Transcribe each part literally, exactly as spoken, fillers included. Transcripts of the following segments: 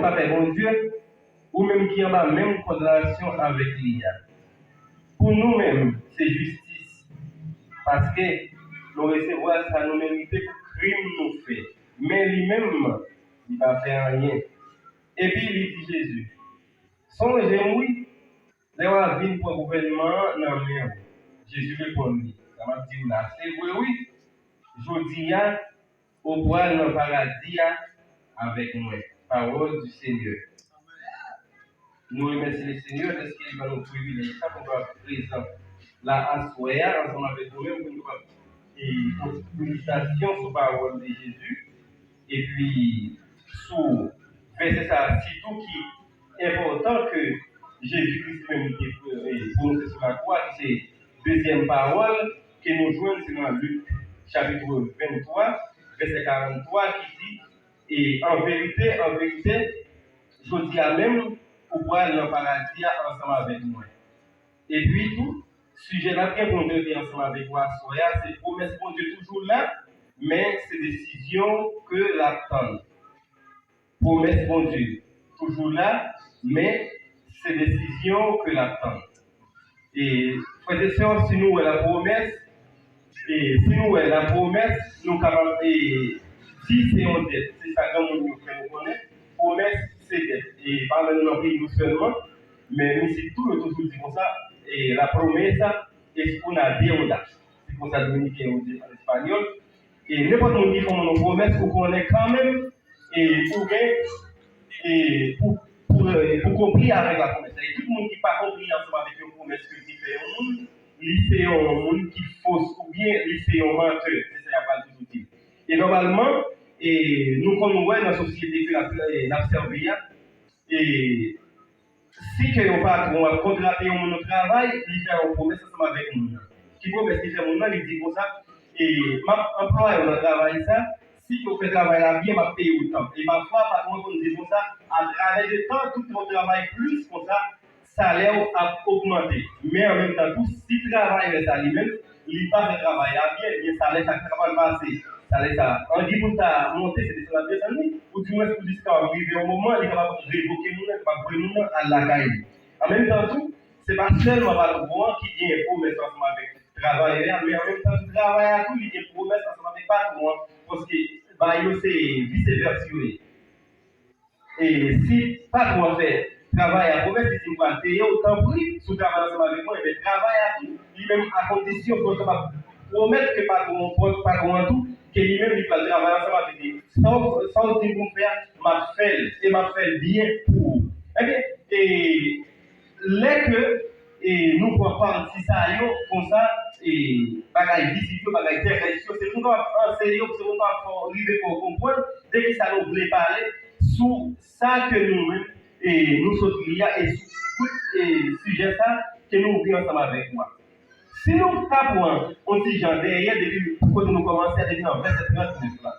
Papè Bondye, ou menm ki anba menm kondanasyon avèk li a. Pou nou menm, se jistis, paske nou resevwa sa nou merite pou krim nou fè. Men li menm, li pa fè anyen. Epi li di Jezi, sonje m wi, lè w a vin pran gouvènman an nan men w. Jezi reponn li, sa m ap di w la, se vre wi, jodi a, ou pral nan paradi a avèk mwen. Parole du Seigneur. Nou remèsye le Senyè dèske li ban nou privilèj sa pou nou kapab prezan la aswè a ansanm avèk nou menm pou nou kapab e, meditasyon sou pawòl de Jezi epi sou vèsè sa a sitou ki enpòtan ke Jezi Kris li menm te e, pwononse sou lakwa, ki se dezyèm pawòl ke nou jwenn se nan Lik chapit venntwa, vèsè karant twa ki di, e an verite, an verite, jodi a menm, ou pral nan paradi a ansanm avèk mwen. Epi tou, sijè n ap gen pou nou trete ansanm avèk ou aswè a, se pwomès Bondye toujou la, men se desizyon ke l ap tann. Pwomès Bondye toujou la, men se desizyon ke l ap tann. E, frè e sè, si nou wè lapwomès, e, si nou wè lapwomès, nou kapab e, di se yon dèt. Se sa granmoun yo fè nou konnen. Pwomès, se dèt. E pa menm nan peyi nou sèlman, men isit tou, yo toujou di konsa, e, la promesa es una deuda. Se konsa Dominiken yo di an espanyòl. E nenpòt moun ki fè w yon pwomès, ou konnen kanmenm, e ou gen, e pou, pou, e pou konpli avèk lapwomès la. E tout moun ki pa konpli ansanm avèk yon pwomès ke li fè yon moun, li se yon moun ki fos oubyen li se yon mantè. Se sa y ap pral toujou di. E nòmalman, e nou konn wè nan sosyete ke n ap, e, n ap sèvi a, e si ke yon patwon ap kontrate yon moun nan travay, li fè yon pwomès ansanm avèk moun nan. Ki pwomès li fè moun nan? Li di konsa, e, m ap anplwaye w nan travay sa, si ke w fè travay la byen, m ap peye w tan. E pafwa, patwon an konn di konsa, atravè de tan, tout tan w travay plis konsa, salè w ap ogmante. Men an menm tan tou, si travayè sa li menm, li pa fè travay la byen, ebyen salè sa ka pral pase. Salè sa, angi pou l ta monte, se desann l ap desann li. Ou di mwens pou jis kapab rive yon moman, li kapab revoke moun nan, li kapab voye moun nan al lakay li. An menm tan tou, se pa sèlman patwon an ki gen pwomès ansanm avèk travayè a, men an menm tan tou, travayè a tou, li gen pwomès ansanm avèk patwon an, paske bagay yo se vice versa yo ye. E si patwon an fè travayè a pwomès, li di, m pral peye w, tanpri, si w travay ansanm avèk mwen, ebyen, travayè a tou, li menm, a kondisyon ke w kapab pwomèt ke patwon, patwon an tou, ke li menm, li pral travay ansanm avèk li. Sa w, sa w di m pou m fè a, m ap fè l, e m ap fè l byen pou ou. Ebyen, e lè ke e nou pran pati sa yo, konsa, e bagay vizik yo, bagay terès yo, se pou nou kapab anseye w, se pou nou kapab fè w rive fè w konprann de kisa nou vle pale sou sa ke nou menm, e nou sot li a, e sou tout, e sijè sa ke nou ouvri ansanm avèk ou a. Si nou ta pran yon ti jan dèyè, depi kote nou kòmanse a, depi nan vèsè trannèf la.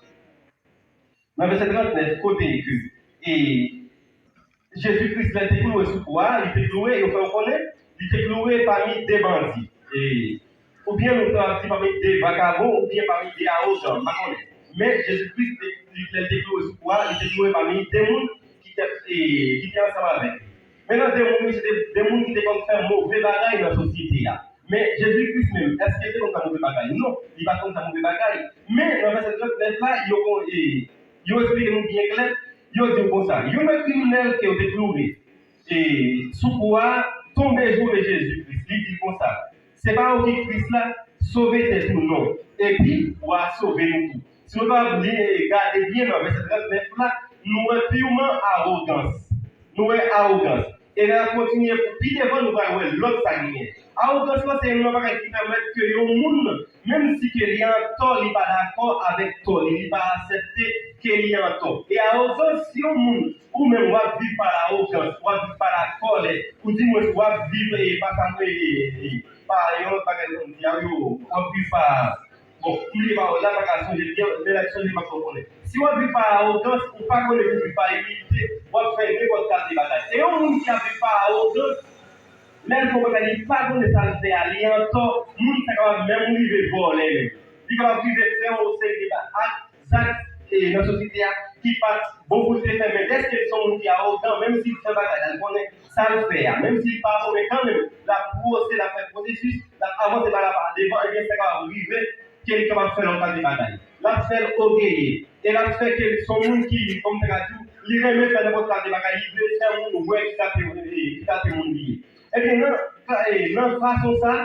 Nan vèsè trannèf, kote ke, e, Jezi Kris, lè l te kloure sou kwa a, li te kloure, yo fè w konnen, li te kloure pami de bandi. E, oubyen nou ta di pami de vakabon, oubyen pami de awogan, m pa konnen. Men Jezi Kris, te, li, lè l te kloure sou kwa a, li te kloure pami de moun ki te, e, ki te ansanm avèk li. Men nan de moun yo, se te de moun ki te konn fè move bagay nan sosyete a. Men Jezi Kris menm, èske l te konn fè move bagay? Non, li pa t konn fè move bagay. Men nan vèsè trannèf la, yo, e, yo esplike nou byen klè, yo di w konsa, youn nan kriminèl ke yo te kloure, e, sou kwa a, tonbe joure Jezi Kris. Li di l konsa, se pa ou ki Kris la, sove tèt ou non, epi w a sove nou tou. Si nou kapab li, gade byen nan vèsè trannèf la, nou wè piman awogans. Nou wè awogans. E lè n ap kontinye pou pi devan, nou pral wè lòt sa genyen. Awogans lan se youn nan bagay ki pèmèt ke yon moun, menm si ke li an tò, li pa dakò avèk tò li, li pa aksepte ke li an tò. E awogans, si yon moun, ou menm w ap viv pa lawogans, w ap viv pa lakòlè, ou di mwen w ap viv e pa sa mwen, e, e, e, pa yon lòt bagay nou di a yo, w ap viv pa Bon, m bliye pawòl la, m pa ka sonje l byen, men lè m sonje, m ap fè w konnen. Si w ap viv pa awogans, ou pa konnen pou viv pa imilite, w ap fè nenpòt kalite bagay. E yon moun ki ap viv pa awogans, lè l fè yon bagay, li pa konnen sa l fè a, li an tò, moun sa kapab menm rive vòlè menm. Li kapab rive fè yon seri de ba-, ak, zak e, nan sosyete a ki pa t bon pou l te fè, men dèske l se yon moun ki awogan, menm si l fè bagay la, l konnen sa l fè a, menm si l pa bon, men kanmenm, l ap pwose, l ap fè pwosesis, l ap avanse pa la pa devan, ebyen, sa kapab rive ke li kapab fè lòt kalite bagay. L ap fè l ògeye, e l ap fè ke l se yon moun ki, kòm sa ka di, li renmen fè nenpòt kalite bagay, li vle fè moun wè ki kalite, ki kalite moun li ye. Ebyen, nan, e, nan fason sa,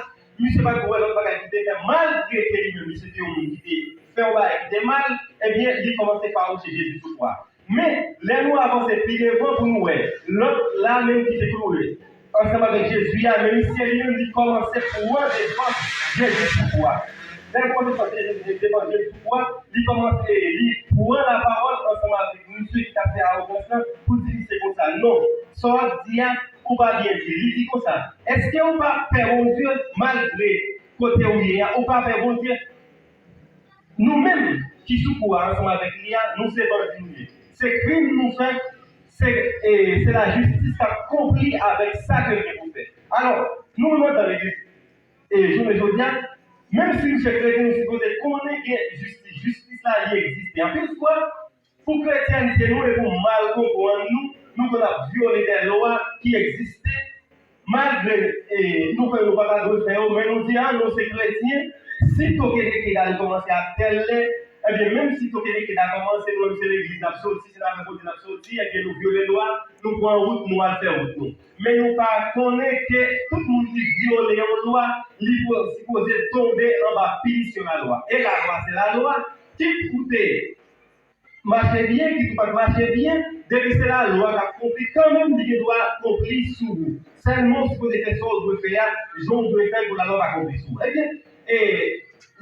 misye pa t wè lòt bagay ki te fè, malgre ke li menm, misye te yon moun ki te fè yon bagay ki te mal, ebyen, li kòmanse fawouche Jezi sou kwa. Men, lè nou avanse pi devan pou nou wè, lòt la menm ki te klouwe ansanm avèk Jezi a, men misye li menm, li kòmanse pran defans Jezi sou kwa. Lè l pran defans Jezi, defans Jezi sou kwa, li kòmanse, li pran lapawòl ansanm avèk misye ki t ap fè awogans lan pou di misye konsa, non, sa w ap di a, ou pa byen di. Li di konsa, èske ou pa pè Bondye malgre kote ou ye a, ou pa pè Bondye? Nou menm ki sou kou a ansanm avèk li a, nou se bandi nou ye. Se krim nou fè, se, e, se lajistis k ap konpli avèk sa ke l gen pou fè. Alò, nou menm antan legliz, e, jounen jodi a, menm si nou se kretyen, nou sipoze konnen gen jistis. Jistis la, li egziste. Anpil fwa, pou kretyènte nou e pou mal konprann nou, nou konn ap vyole de lwa ki egziste, malgre, e, nou kwè nou pa ta dwe fè yo, men nou di, a, nou se kretyen, si toketekeda li kòmanse a tèl lè, ebyen, menm si toketekeda kòmanse, nou menm se legliz n ap soti, se nan kote n ap soti, ebyen, nou vyole lwa, nou pran wout, nou al fè wout nou. Men nou pa konnen ke tout moun ki vyole yon lwa, li po-, sipoze tonbe anba pinisyon lalwa. E lalwa, se lalwa, kit ou te mache byen, kit ou pa t mache byen, depi se lalwa k ap konpli, kanmenm li gen dwa konpli sou ou. Sèlman ou sipoze fè sa w dwe fè a, jan w dwe fè l pou lalwa pa konpli sou ou. Ebyen, e,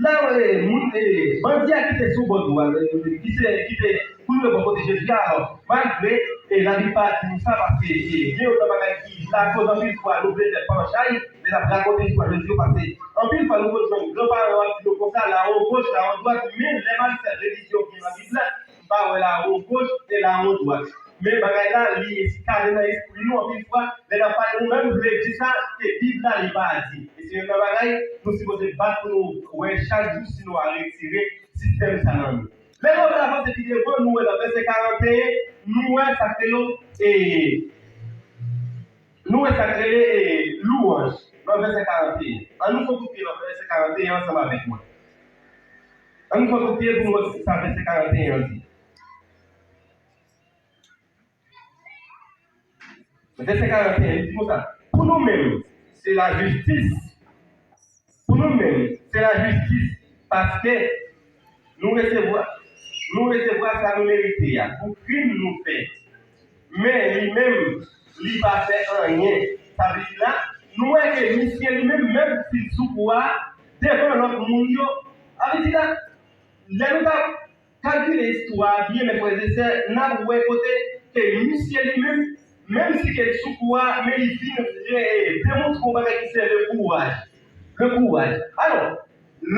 la, e, moun, e, bandi a ki te sou bò dwat, e, ki te, ki te klouwe bò kote Jezi a, alò, malgre, e, Labib pa di nou sa, paske, e, gen yon bagay ki lakoz anpil fwa nou vle fè panchay, lè n ap rakonte istwa Jezi yo, paske anpil fwa nou konn jwenn granparan yo ap di nou konsa, lawon goch, lawon dwat, men lè m al fè revizyon byen nan Bib la, m pa wè lawon goch e lawon dwat. Men bagay la, li enskane nan espri nou anpil fwa, lè n ap pale nou menm vle di sa ke Bib la li pa di. E se youn nan bagay nou sipoze bat pou nou wè chak jou si nou a retire sistèm sa nan nou. Lè nou avanse pi devan, nou wè nan vèsè karanteyen, nou wè sa k rele, e, nou wè sa k rele, e, louwanj nan vèsè karanteyen. Ann nou fè yon kout pye nan vèsè karanteyen ansanm avèk mwen. Ann nou fè yon kout pye pou nou wè sa vèsè karanteyen an di. Vèsè karanteyen, li di konsa, pou nou menm, se lajistis. Pou nou menm, se lajistis, paske nou resevwa, nou resevwa sa nou merite a, pou krim nou fè. Men li menm, li pa fè anyen. Sa vle di la, nou wè ke misye li menm, menm si l sou kou a, devan lòt moun yo, sa vle di la, lè nou ta kalkile istwa a byen, men frè e sè, n ap wè kote ke misye li menm, menm si ke l sou kou a, men li vin re-, demontre yon bagay ki se le kouraj. Le kouraj. Alò,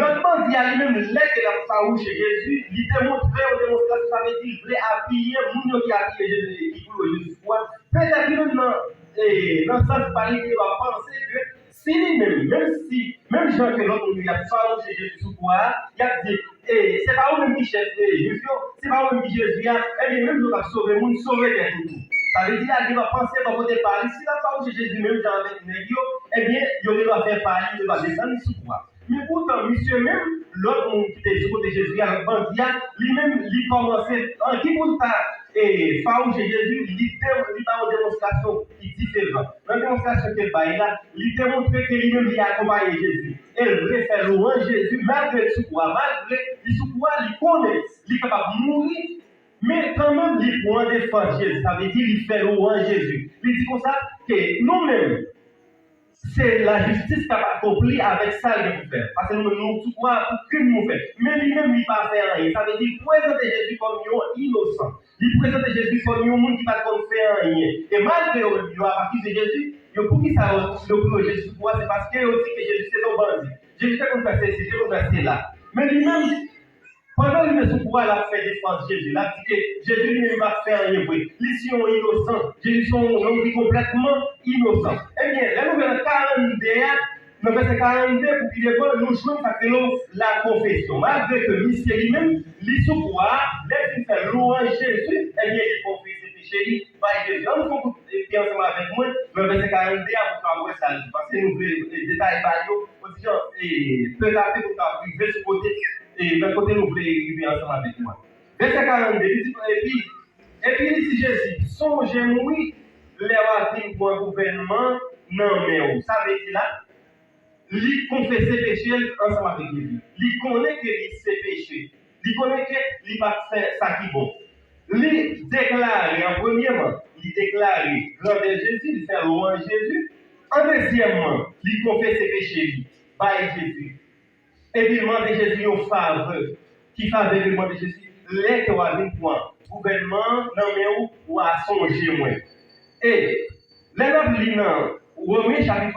lòt bandi a li menm, lè ke l ap fawouche Jezi, li demontre yon demonstrasyon, sa vle di l vle apiye moun yo ki apiye Jezi, ki klouwe Jezi sou kou a. Petèt li menm nan, e, nan sans pa li, li te panse ke si li menm, menm si, menm jan ke lòt moun yo y ap fawouche Jezi sou kou a, y ap di, e, se pa ou menm ki chèf, e, Jwif yo, se pa ou menm ki Jezi a, ebyen, menm jan w ap sove moun, sove tèt ou tou. Sa vle di la, li va panse bò kote pa li, si l ap fawouche Jezi menm jan avèk nèg yo, ebyen, yo gen dwa fè pa li, yo va desann li sou kou a. Men poutan, misye menm, lòt moun ki te sou kote Jezi a, lòt bandi a, li menm, li kòmanse, an ki pou l ta, e, fawouche Jezi, li te, li ba yon demonstrasyon ki diferan. Nan demonstrasyon ke l bay la, li demontre ke li menm li akonpaye Jezi. E l vle fè lwanj Jezi, malgre l sou kwa, malgre li sou kwa, li konnen li kapab mouri, men kanmenm li pran defans Jezi. Sa vle di li fè lwanj Jezi. Li di konsa ke nou menm, se lajistis k ap akonpli avèk sa l gen pou fè. Paske nou menm nou sou kwa pou krim nou fè. Men li menm li pa fè anyen. Sa vle di l prezante Jezi kòm yon inosan. Li prezante Jezi kòm yon moun ki pa t konn fè anyen. E malgre yo menm yo ap akize Jezi, yo poukisa yo, yo klouwe Jezi sou kwa? Se paske yo di ke Jezi se yon bandi. Jezi te konn fè sesi, te konn fè sela. Men li menm, pandan li te sou kwa, l ap fè defans Jezi. L ap di ke Jezi li menm li pa t fè anyen vre. Li se yon inosan. Jezi se yon nonm ki konplètman inosan. Ebyen, lè nou vin nan karannde a, Nan vèsè karannde, pou pi devan, nou jwenn sa k rele la konfesyon. Malgre ke misye li menm, li sou kwa a, lè l fin fè lwanj Jezi, ebyen, li konfese peche li bay Jezi. Ann fè yon kout pye ansanm avèk mwen nan vèsè karannde a pou n ka wè sa l di. Paske nou vle detaye bagay yo, yon ti jan, e, petape pou n ka rive sou kote, e, nan kote nou vle rive ansanm avèk mwen. Vèsè karannde, li di, epi, epi li di Jezi, sonje m wi, lè w a vin pran gouvènman nan men w. Sa vle di la, li konfese peche l ansanm avèk Jezi. Li konnen ke li se peche. Li konnen ke li pa t fè sa ki bon. Li deklare, an premyeman, li deklare grandè Jezi, li fè lwanj Jezi. An dezyèmman, li konfese peche li bay Jezi. Epi l mande Jezi yon favè. Ki favè ke l mande Jezi? Lè ke w a vin pran gouvènman an nan men w, w a sonje mwen. E lè n ap li nan Women chapit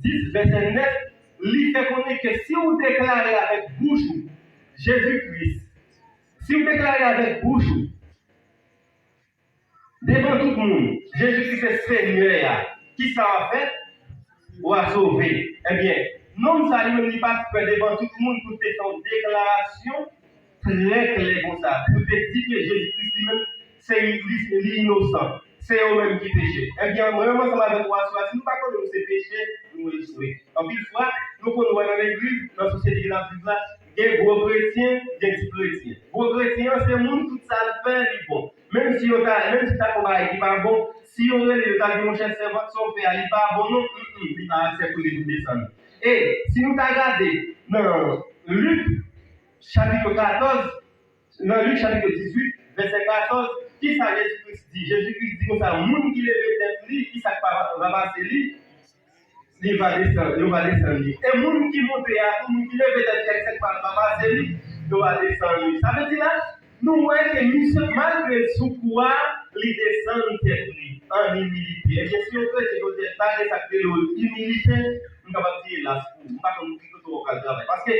dis, vèsè nèf, li fè konnen ke si w deklare avèk bouch ou Jezi Kris, si w deklare avèk bouch ou, devan tout moun, Jezi Kris se Senyè a, kisa w ap fè? W a sove. Ebyen, nonm sa li menm li pa t prè devan tout moun pou l te fè yon deklarasyon trè klè konsa, pou l te di ke Jezi Kris li menm, se li, li inosan, se yo menm ki peche. Ebyen, mwen menm ansanm avèk ou aswè a, si nou pa konnen nou se peche, nou echwe. Anpil fwa, nou konn wè nan legliz, nan sosyete ke n ap viv la, gen gwo kretyen, gen ti kretyen. Gwo kretyen an, se moun tout sa l fè, li bon. Menm si yo ta, menm si ta fè yon bagay ki pa bon, si yo rele yo, ta di, monchè, sèvant, sa w fè a, li pa bon non, mm, mm, li pa aksepte pou li vin desann. E si nou ta gade nan Lik, chapit katòz, nan Lik, chapit dizuit, vèsè katòz, kisa Jezi Kris di? Jezi Kris di konsa, moun ki leve tèt li, kisa k pa ranmase li? Li va desann, yo va desann li. E moun ki monte a tou, moun ki leve tèt li ak sa k pa, pa pase li, yo va desann li. Sa vle di la, nou wè ke misye, malgre l sou kou a, li desann tèt li an imilite. Ebyen, si yon kretyen jodi a pa gen sa k rele imilite, m kapab di elas pou ou. M pa konn ki kote w pral travay. Paske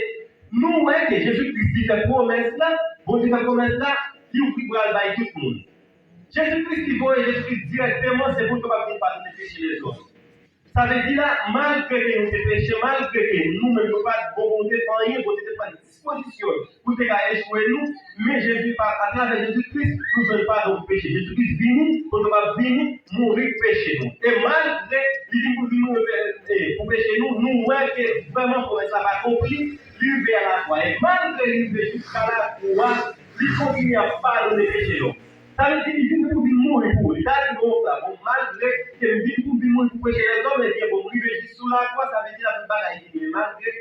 nou wè ke Jezi Kris li fè pwomès la, Bondye fè pwomès la, li ouvri bra l bay tout moun. Jezi Kris li voye Jezi Kris dirèkteman, se pou l kapab vin padone peche lèzòm. Sa vle di la, malgre ke nou te peche, malgre ke nou menm nou pa t bon, nou te fè anyen, Bondye te pran dispozisyon pou te ka echwe nou, men Jezi, pa, atravè Jezi Kris, nou jwenn padon pou peche. Jezi Kris vini pou nou kapab vini mouri pou peche nou. E malgre li vin pou vin mouri pou peche nou, nou wè ke vrèman pwomès la pa akonpli, li rive a lakwa. E malgre li rive jiska lakwa, li kontinye ap padone peche yo. Sa vle di li vin pou vin mouri pou ou. Li ta di bon sa, bon, malgre ke m vin pou vin mouri pou peche lèzòm, ebyen bon, m rive jis sou lakwa, sa vle di la tout bagay fini. Men malgre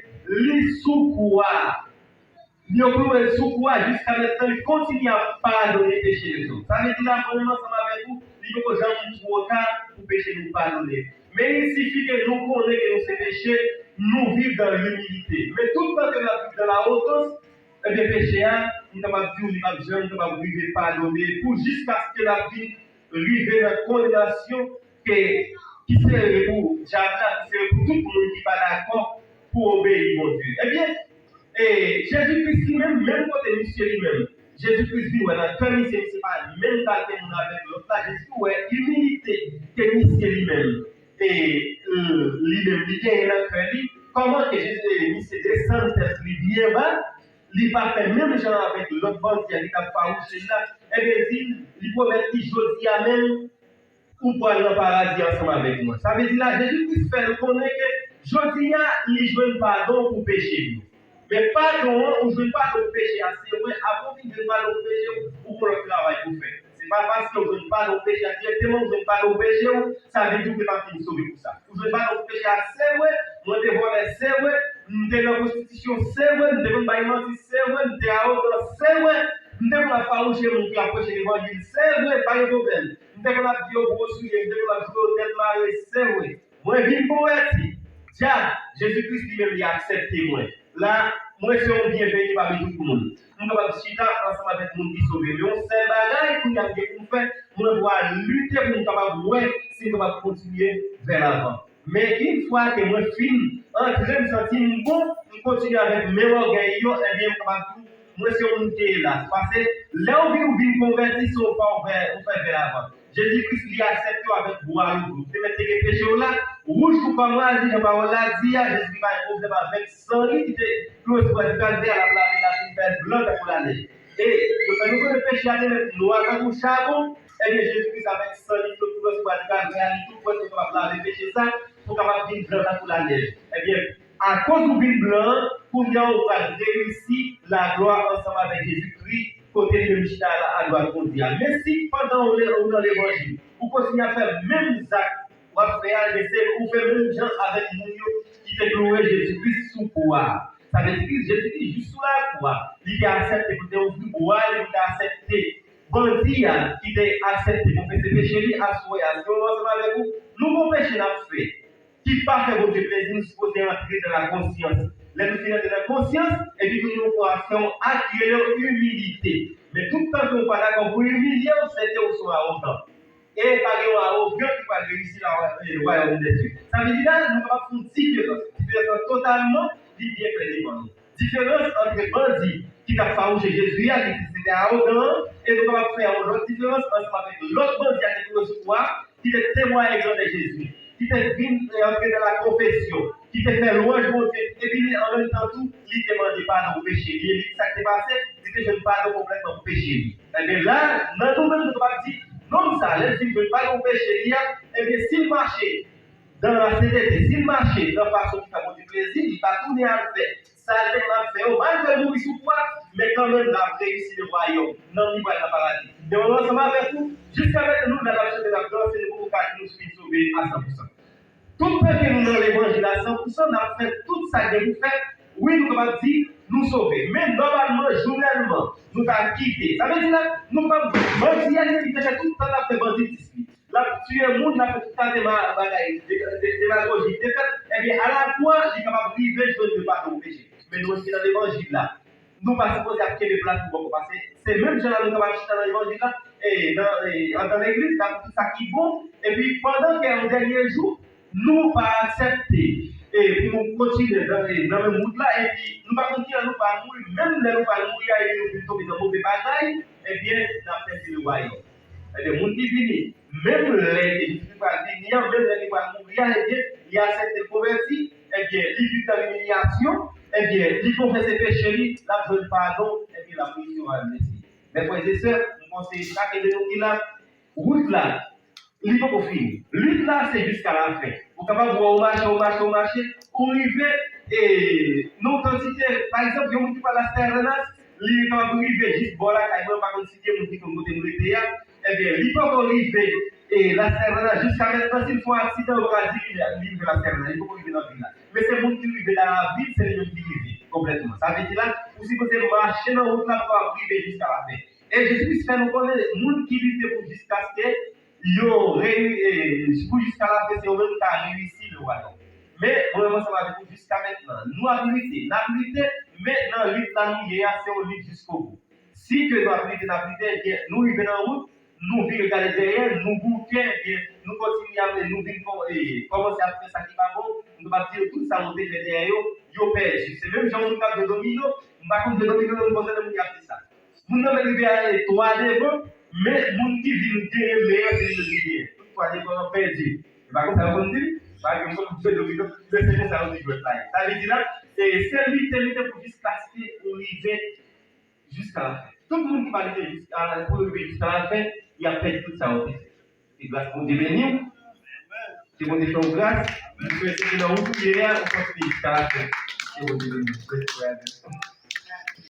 li sou kwa, yo klouwe l sou kwa, jiska mentnan li kontinye ap padone peche lèzòm. Sa vle di la, mwen menm ansanm avèk ou, li poko janm twò ta pou peche nou padone. Men il sifi ke nou konnen ke nou se peche, nou viv dan limilite. Men tout tan ke n ap viv dan lawotans, ebyen, peche a, m kapab di w, li p ap janm kapab rive padone pou jiskaske l ap vin rive nan kondanasyon ke, ki sere pou dyab la, ki sere pou tout moun ki pa dakò pou obeyi Bondye. Ebyen, e, Jezi Kris li menm, menm kote misye li menm, Jezi Kris vin wè nan kè misye, misye pa menm kalite moun avèk lòt la, Jezi wè imilite ke misye li menm, e, e, li menm, li genyen nan kè li, kòman ke Jezi, e, misye desann tèt li byen ba, li pa fè menm jan avèk lòt bandi a ki t ap fawouche l la. Ebyen, di, li pwomèt li jodi a menm, ou pral nan paradi ansanm avèk mwen. Sa vle di la, Jezi Kris fè nou konnen ke jodi a, li jwenn padon pou peche nou. Men padon an, ou jwenn padon pou peche a, se vre, apre w fin jwenn padon pou peche w, ou gon lòt travay pou fè. Se pa paske w jwenn padon pou peche a dirèkteman, ou jwenn padon pou peche w, sa vle di w te pa fin sove pou sa. Ou jwenn padon pou peche a, se vre, mwen te vòlè, se vre, m te nan pwostitisyon, se vre, m te konn bay manti, se vre, m te awogan, se vre, m te konn ap fawouche moun ki ap preche levanjil, se vre, pa gen pwoblèm. M te konn ap di yo gwo souye, m te konn ap di yo tèt mare, se vre. Mwen vin konvèti. Dyab, Jezi Kris li menm li aksepte mwen. La, mwen se yon byenveni pami tout moun. M kapab chita ansanm avèk moun ki sove. Men yon sèl bagay kounye a m gen pou m fè, mwen dwe lite pou m kapab wè si m kapab kontinye vè lavan. Men yon fwa ke mwen fin antre, m santi m bon, m kontinye avèk menm ògèy yo, ebyen, m kapab di w, mwen se yon moun ki elas. Paske lè w vin, ou vin konvèti, se w pa w fè, ou fè vè lavan. Jezi Kris, li aksepte w avèk bra l ouvri. Ou te mèt te gen peche w la, wouj pou kòmwazi, jan pawòl la di a, Jezi Kris pa gen pwoblèm avèk san li ki te kloure sou bwa di Kalvè a, l ap lave l, l ap vin fè l blan tankou lanèj. E, yo fè nou konnen peche a te mèt nwa tankou chabon, ebyen, Jezi Kris avèk san li ki te kloure sou bwa di Kalvè a, li tou pwèt pou kapab lave peche sa, pou kapab vin blan tankou lanèj. Ebyen, akoz ou vin blan an, kounye a ou pral reyisi laglwa ansanm avèk Jezi Kris, kote li menm chita la adwat Bondye a. Men si pandan ou le- ou nan levanjil, ou kontinye ap fè menm zak w ap fè a, men se ou fè menm jan avèk moun yo ki te kloure Jezi Kris sou kwa a. Sa vle di Kris, Jezi Kris jis sou lakwa, li te aksepte pou te ouvri bra li, pou te aksepte bandi a ki te aksepte konfese peche li, aswè a, si nou ansanm avèk ou, nou gon peche n ap fè ki pa fè Bondye plezi, nou sipoze antre nan la konsyans. Lè nou fin antre nan konsyans, epi nou, nou fè yon ak ki rele yon imilite. Men tout tan ke ou pa dakò pou imilye w, se ke ou se yon awogan. E pa gen yon awogan ki pral reyisi nan wa- eh, wayòm dèsye. Sa vle di la, nou kapab fè yon diferans. Diferans lan totalman, li byen klè devan nou. Diferans ant bandi ki t ap fawouche Jezi a, ki se te awogan an, e nou kapab fè yon lòt diferans ansanm avèk lòt bandi a ki te sou kwa a, ki te temwaye grandè Jezi, ki te vin e antre nan lakonfesyon, ki te fè lwanj Bondye, epi li, an menm tan tou, li te mande padon pou peche li. Epi sa k te pase? Li te jwenn padon konplètman pou peche li. Ebyen la, nan nou menm, nou kapab di, nonm sa, lè l fin jwenn padon pou peche li a, ebyen, si l mache nan lasentete, si l mache nan fason ki fè Bondye plezi, li pa tounen al fè sa l te konn ap fè yo, malgre l mouri sou kwa, men kanmenm l ap reyisi le wayòm, nanm li pral nan paradi. Men mwen ansanm avèk ou, jiska mentnan nou la n ap chante, n ap danse, nou poko ka di nou fin sove a san pou san. Tout tan ke nou nan levanjil a san pou san, n ap fè tout sa k gen pou fèt, wi, nou kapab di nou sove. Men nòmalman, jounèlman, nou ta kite. Sa vle di la, nou pa bandi a li menm li te fè tout tan l ap fè banditis li. L ap tiye moun, l ap fè tout kalite ma- bagay, de- de- demagoji ki te fèt, ebyen, alakwa, li kapab rive jwenn padon pou peche. Men nou menm ki nan levanjil la, nou pa sipoze ap kenbe plas nou bòkò, paske se menm jan la nou kapab chita nan levanjil la, e nan, e, andan legliz, n ap di sa ki bon, epi pandan ke yon dènye jou, nou pa aksepte, e pou nou kontinye nan, e, nan menm wout la, epi nou pa konn kilè nou pral mouri, menm lè nou pral mouri a, epi nou vin tonbe nan move bagay, ebyen, n ap pèdi le wayòm. Ebyen, moun ki vini, menm lè ke Jezi pral vini an, menm lè li pral mouri a, ebyen, li aksepte konvèti, ebyen, li viv nan imilyasyon, ebyen, li konfese peche li, l ap jwenn padon, ebyen, l ap reyisi wayòm dèsye. Mè frè e sè, m konseye chak de nou ki la, wout la, li poko fini. Lit la, se jiska lafen. Ou kapab wè ou mache, ou mache, ou mache, ou rive, e, nan yon kantite, pa egzanp, yon moun ki pral Las Terrenas, li kapab rive jis bò lakay mwen, m pa konn si gen moun ki konn kote m rete a, ebyen, li poko rive, e, Las Terrenas, jiska mentnan, si l fè yon aksidan, yo pral di li, li rive Las Terrenas, li poko rive nan vil la. Men se moun ki rive nan lavil, se li menm ki rive, konplètman. Sa vle di la, ou sipoze mache nan wout la pou w rive jiska lafen. E Jezi Kris fè nou konnen, moun ki lite pou jiskaske yo reyi-, e, pou jiska lafen, se yo menm ki ka reyisi le wayòm. Men, mwen menm ansanm avèk ou, jiska mentnan, nou ap lite, n ap lite, men nan lit la nou ye a, se yon lit jiskobou. Si ke nou ap lite, n ap lite, ebyen, nou rive nan wout, nou vire gade dèyè, nou bouke, ebyen, nou kontinye ap, nou vin kò- e, kòmanse ap fè sa ki pa bon, nou kapab di yo tout sa nou te fè dèyè yo, yo pèdi. Se menm jan moun k ap jwe domino, m pa konn jwe domino, men m konn tande moun k ap di sa. Moun nan mèt rive a twa devan, men moun ki vin genyen men an, se li menm ki genyen. Tout twa devan an pèdi. E pa konsa yo konn di l? Pa gen moun k ap jwe domino, men se konsa yo di jwèt la ye. Sa vle di la, e, se lite, lite pou jiskaske ou rive jiska lafen. Tout moun ki pa lite jiska, pou yo rive jiska lafen, y ap pèdi tout sa yo te fè. Ke gras Bondye beni w. Ke Bondye fè w gras. M swete ke nan wout ou ye a, ou kontinye jiska lafen. Ke Bondye beni w.